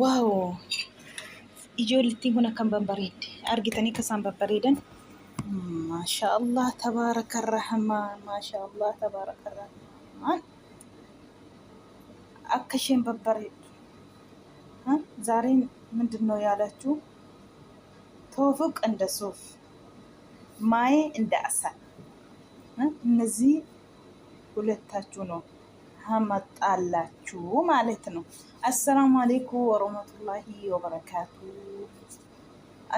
Waaw! Ijoolittiin kun akkam babbareedde. Argitanii akka isaan babbareedan? Maashaa Allah tabaaraka rahmaan. Maashaa Allah tabaaraka rahmaan. Akka isheen babbareeddu. ዛሬን ምንድን ነው ያላችሁ? ቶፍቅ እንደ ሱፍ ማዬ እንደ አሳል እነዚህ ሁለታችሁ ነው ሀመጣላችሁ ማለት ነው። አሰላሙ አሌይኩም ወረህመቱላሂ ወበረካቱ።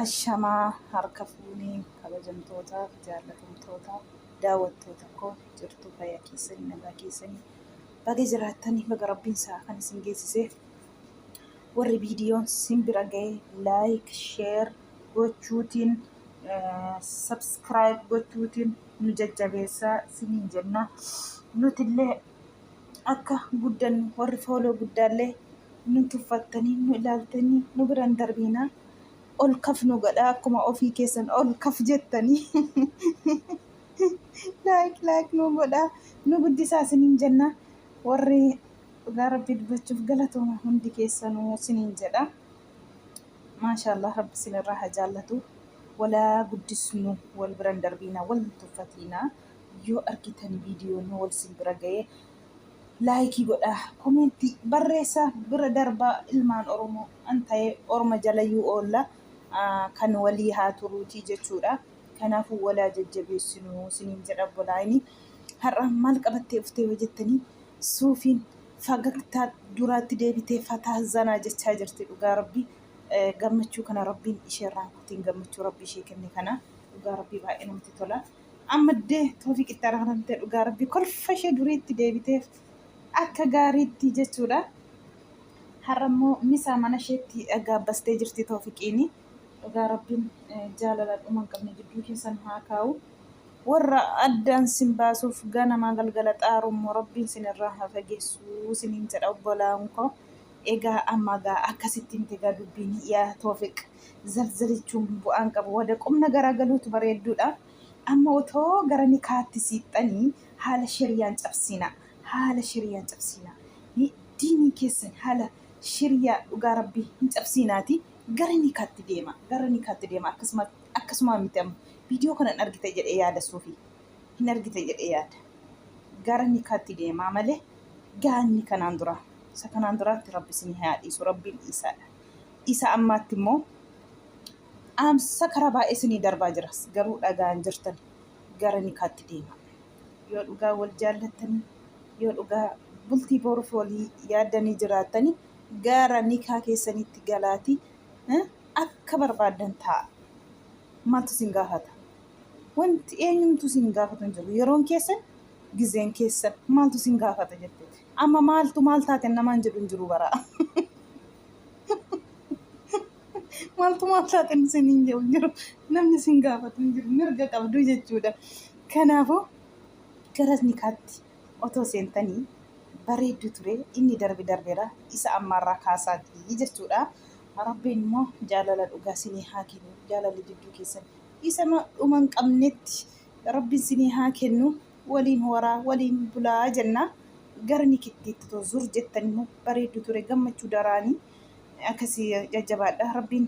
Ashamaa harka fuunee kabajamtootaaf jaallatamtoota daawwattoota koo jirtu fayyaa keessanii nagaa keessanii baga jiraattanii baga rabbiin sa'a kan isin geessise warri viidiyoon sin bira ga'e like share gochuutiin subscribe gochuutiin nu jajjabeessaa siniin jenna. Nutillee akka guddannu warri follow guddaallee nu tuffattanii nu ilaaltanii nu biran darbiinaa ol kaf nu godhaa akkuma ofii keessan ol kaf jettanii like like nu godhaa nu guddisaa siniin jenna. Warri dhugaa rabbii dubbachuuf galatooma hundi keessanuu siniin jedha. Maashaallah rabbi sinirraa haa jaallatu. Walaa guddisnu wal biran darbiinaa wal hin tuffatiinaa. Yoo argitan viidiyoon wal sin bira ga'ee like godhaa comment barreessaa bira darbaa ilmaan Oromoo an ta'ee orma jalayyuu oolla kan walii haa turuutii jechuudha. Kanaafuu walaa jajjabeessinuu siniin jedha obbolaayini. Har'a maal qabattee dhuftee yoo jettanii suufiin fagagtaa duraatti deebitee fataa zanaa jechaa jirti dhugaa rabbii. Gammachuu kana rabbiin isheerraa hin kutiin gammachuu rabbi ishee kenne kana dhugaa rabbii baay'ee namatti tola. Ammaddee Toofiq itti araaramte dhugaa rabbii kolfa ishee duriitti deebiteef akka gaariitti jechuudha. Har'a immoo misaa mana isheetti gaabbastee jirti Toofiqiini. Dhugaa rabbiin jaalala dhuma hin qabne jidduu keessan haa kaa'u. Warra addaan sin baasuuf ganamaa galgala xaaru immoo rabbiin sinirraa haa fageessu siniin jedha obbolaan koo. Egaa amma gaa akkasitti miti egaa dubbiin yaa Toofiq zalzalichuun bu'aan qabu wada qubna garagaluutu bareedduudha. Amma otoo gara nikaatti siiqxanii haala sheriyaan cabsiina haala sheriyaan cabsiina diinii keessan haala sheriyaa dhugaa rabbii hin cabsiinaati gara nikaatti deema gara nikaatti deema akkasuma akkasumaa miti amma viidiyoo kana hin argite jedhee yaada suufii hin argite jedhee yaada gara nikaatti deemaa malee gaanni kanaan duraa isa kanaan duraatti rabbi isin haa dhiisu rabbiin dhiisaadha isa ammaatti immoo Dhaamsa karaa baay'ee isinii darbaa jira. Garuu dhagaa hin jirtan. Gara nikaatti deema. Yoo dhugaa wal jaallattanii, yoo dhugaa bultii boruuf walii yaaddanii jiraattanii gara nikaa keessanitti galaatii akka barbaaddan ta'a. Maaltu isin gaafata? Wanti eenyumtu isin gaafatu hin jiru. Yeroon keessan, gizeen keessan maaltu isin gaafata jette. Amma maaltu maal taate namaan jedhu hin jiru baraa. Maaltu maal taate isin hin jedhu hin jiru. Namni isin gaafatu hin jiru. Mirga qabdu jechuudha. Kanaafuu gara nikaatti otoo seentanii bareeddu ture. Inni darbe darbeera. Isa ammaarraa kaasaatii jechuudha. Rabbiin immoo jaalala dhugaa isinii haa kennu. Jaalalli jidduu keessan isa dhuma hin qabnetti Rabbiin isinii haa kennu. Waliin horaa, waliin bulaa jenna. Gara nikittiitti otoo zur jettan immoo bareeddu ture. Gammachuu daraanii. Akkasii jajjabaadha. Rabbiin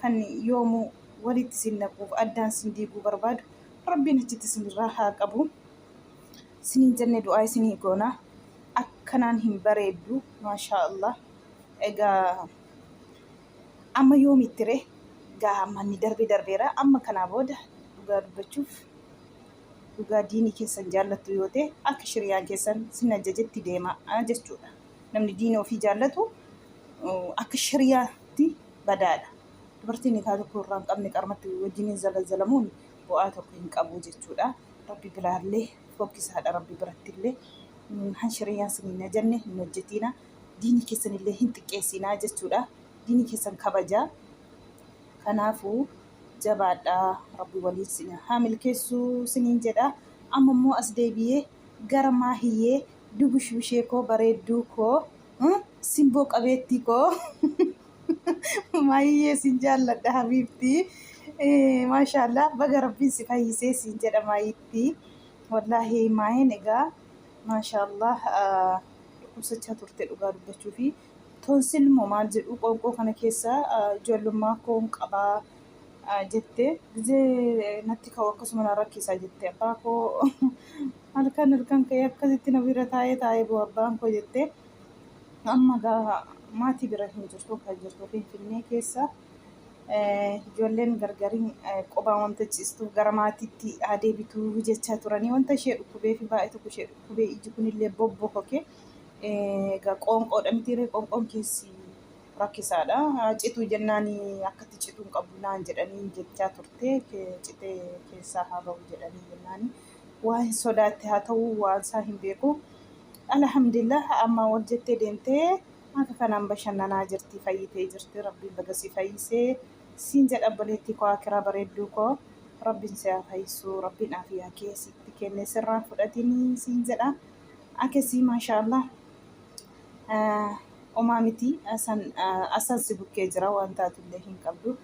kan yoomuu walitti isin naquuf addaan isin diiguu barbaadu Rabbiin achitti isinirraa haa qabu. Isiniin jenne du'aa isinii goona. Akkanaan hin bareeddu. Maashaa Allah. Egaa amma yoomitti ree? Gaa amma inni darbe darbeera. Amma kanaa booda dhugaa dubbachuuf dhugaa diinii keessan jaallattu yoo ta'e akka shiriyaan keessan sin ajajetti deemaa jechuudha. Namni diina ofii jaallatu akka shariyaatti badaadha. Dubartiin nikaa tokko irraa hin qabne qarmatti wajjiniin zalazzalamuun bu'aa tokko hin qabu jechuudha. Rabbi biraallee fokkisaadha Rabbi birattillee han shariyaan sin hin ajanne hin hojjetiina. Diinii keessanillee hin xiqqeessinaa jechuudha. Diinii keessan kabajaa. Kanaafuu jabaadhaa Rabbi waliin sin haa milkeessu siniin jedha. Amma immoo as deebi'ee gara maahiyyee Dubushbushee koo bareedduu koo simboo qabeettii koo maahiyyee sin jaalladha habiibtii maashaallah baga rabbiin si fayyisee siin jedha maayitti wallaahi maayin egaa maashaallah dhukkubsachaa turte dhugaa dubbachuu fi Tonsil moo maal jedhu qoonqoo kana keessa ijoollummaa koon qabaa jette. Gizee natti ka'u akkasuma na rakkisa jette. Abbaa koo halkan halkan ka'ee akkasitti na bira taa'ee taa'ee bu'u abbaan koo jette. Amma gaa maatii bira hin jirtu, kan jirtu Finfinnee keessa. Ijoolleen gargariin qophaa wanta ciistuuf gara maatiitti haa deebitu jechaa turanii, wanta ishee dhukkubee fi baay'ee tokko ishee dhukkubee, iji kunillee bobbokoke. Egaa qoonqoodha mitiiree, qoonqoon keessi rakkisaadha. Cituu jennaan akkatti cituu hin qabdu naan jedhanii jechaa turte, citee keessaa haa bahu jedhanii jennaan waan sodaatte haa ta'u, waan isaa hin beeku. Alhamdulillah, amma wal jettee deemtee akka kanaan bashannanaa jirti, fayyitee jirti. Rabbiin baga si fayyisee siin jedha, obboleettii koo akiraa bareedduu koo. Rabbiin si haa fayyisuu, Rabbiin afiyaa kee sitti kenne sirraan fudhatinii siin jedha. Akkasii, maashaallah, omaa miti, asan si bukkee jira, waan taatullee hin qabdu.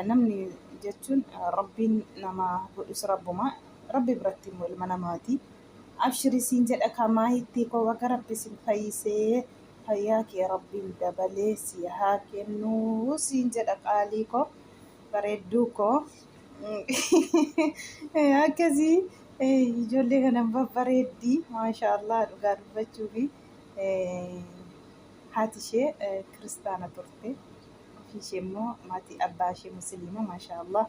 Namni jechuun Rabbiin nama godhus Rabbuma, Rabbi biratti immoo ilma namaati. Abshiri siin jedha kamaahitti koo, baga Rabbi sin fayyisee, fayyaa kee Rabbiin dabalee si haa kennuu siin jedha, qaalii koo, bareedduu koo. Akkasii ijoollee kana babbareeddii, maashaallah. Dhugaa dubbachuufi haati ishee kiristaana turte, ofii ishee immoo maatii abbaa ishee musliima. Maashaallah,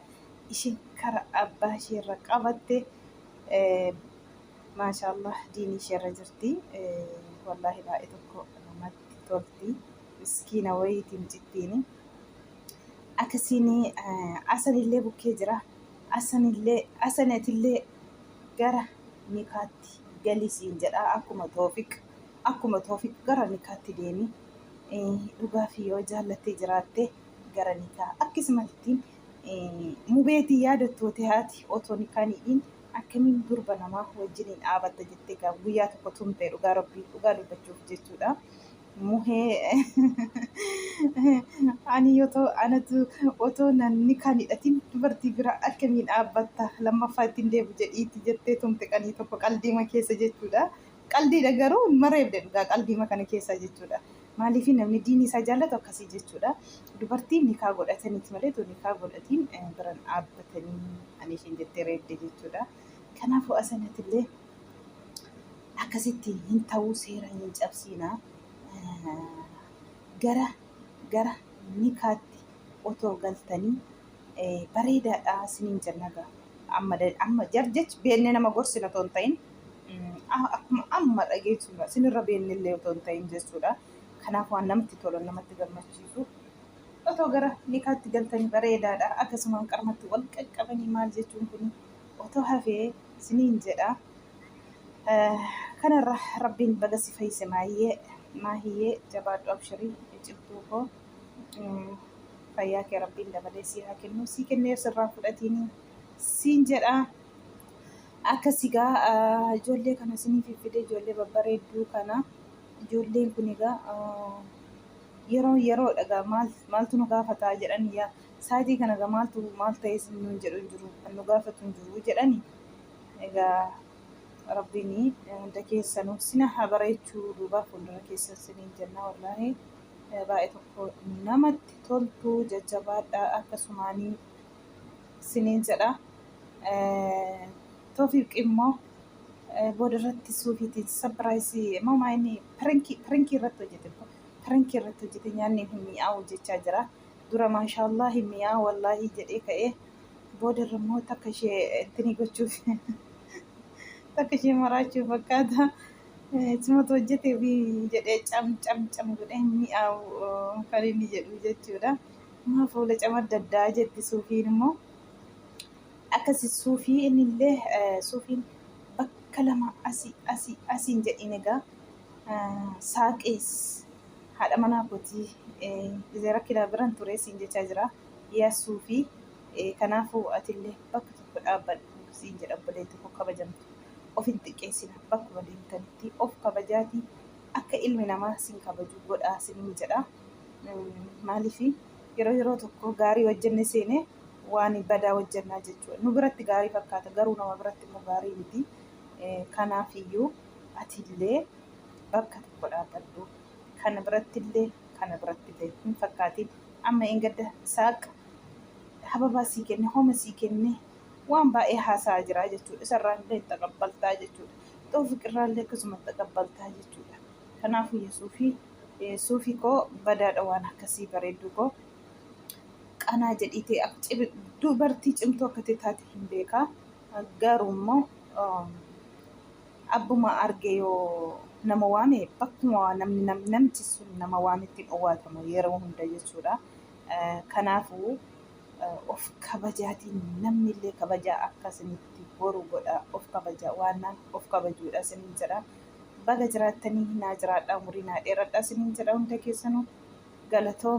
isheen kara abbaa ishee irra qabatte, maashaallah, diinii ishee irra jirti. Wallaahi baay'ee tokko namatti tolti, miskiina wayiiti mucittiini. Akkasiin asanillee bukkee jira. Asanillee, asanatillee gara nikaatti galisiin jedha. Akkuma Toofiq gara nikaatti deemi. Dhugaa fi yoo jaallattee jiraatte gara nikaa akkasumattiin mubeetii yaadattoota haati otoo nikaan hidhiin akkamiin durba namaa wajjiniin dhaabatta jettee guyyaa tokko tumte. Dhugaa Rabbii, dhugaa dubbachuuf jechuudha. Muhee ani otoo anatu otoo nan nikaan hidhatin dubartii bira akkamiin dhaabbatta, lammaffaa ittiin deebu jedhiiti jettee tumte qanii tokko qaldiima keessa jechuudha. Qaldiidha garuu mareebde, dhugaa qaldiima kana keessa jechuudha. Maaliif namni diinii isaa jaallatu akkasii jechuudha. Dubartiin nikaa godhataniiti malee otoo nikaa godhatiin biran dhaabbatanii ani isheen jettee reebde jechuudha. Kanaafuu asanatillee akkasitti hin ta'uu, seera hin cabsiinaa. Gara nikaatti otoo galtanii bareedaadha isiniin jenna gaa. Amma jarjech beenne nama gorsina otoo hin ta'in, akkuma amma dhageessudha, isinirra beenne illee otoo hin ta'in jechuudha. Kanaaf waan namatti tolu, namatti gammachiisu, otoo gara nikaatti galtanii bareedaadha. Akkasumaan qarmatti wal qaqqabanii maal jechuun kun otoo hafee isiniin jedha. Kanarra Rabbiin baga si fayyise maayyee, maahiyyee, jabaadhu, abshirii cimtuu koo. Fayyaa kee Rabbiin dabalee si haa kennu, si kennee sirraa fudhatiini siin jedha. Akkas egaa ijoollee kana isinii fiffide, ijoollee babbareedduu kana. Ijoolleen kun egaa yeroo yeroodha egaa maal maaltu nu gaafataa jedhani, yaa saatii kana egaa maaltu maal ta'ee nuun jedhu hin jiru, kan nu gaafatu hin jiru jedhani. Egaa Rabbiin hunda keessanuu sina haa bareechuu, duuba fuuldura keessan siniin jenna. Wallaahi baay'ee tokko namatti toltu, jajjabaadha akkasumaanii siniin jedha. Toofiq immoo booda irratti suufiitiin surprise moo maa inni prank irratti hojjete, prank irratti hojjete, nyaanni hin mi'aawu jechaa jira. Dura maashaallah hin mi'aawu wallaahi jedhee ka'ee, booda irra immoo takka ishee ittiin gochuuf, takka ishee maraachuuf fakkaata. Isumatu hojjetee fi jedhee cam cam cam godhee hin mi'aawu kan inni jedhu jechuudha. Maa fuula cam adda addaa jetti suufiin immoo. Akkasi suufii innillee suufiin bakka lama asii asii asiin jedhiin. Egaa saaqees haadha manaa kootii gizee rakkinaa biran ture siin jechaa jira. Yaa suufii, kanaafuu atillee bakka tokko dhaabbadhu siin jedha, obboleettii koo kabajamtu. Of hin xiqqeessina, bakkuma deemtanitti of kabajaatii akka ilmi namaa sin kabaju godhaa siniin jedha. Maaliif yeroo yeroo tokko gaarii hojjenne seene waan badaa hojjennaa jechuudha. Nu biratti gaarii fakkaata, garuu nama biratti immoo gaarii miti. Kanaafiyyuu atillee bakka tokko dhaabbadhu. Kana birattillee Kana biratti illee hin fakkaatiin. Amma engadda saaq hababaa sii kenne homa sii kenne waan baay'ee haasa'aa jira jechuudha. Isarraa illee taqabbaltaa jechuudha. Toofiq irraa illee akkasuma taqabbaltaa jechuudha. Kanaafuu Yesuufi suufii koo badaadha waan akkasii bareedduu koo qanaa jedhiitee dubartii cimtuu akka taate hin beekaa. Garuu immoo abbuma arge yoo nama waame bakkuma namni namichi sun nama waametti hin owwaatamu yeroo hunda jechuudha. Kanaafuu of kabajaatiin namni illee kabajaa akka isinitti horu godha of kabajaa waan of kabajuudha isiniin jedha. Baga jiraattanii naa jiraadhaa umurii naa dheeradhaa isiniin jedha hunda keessanuu galatooma.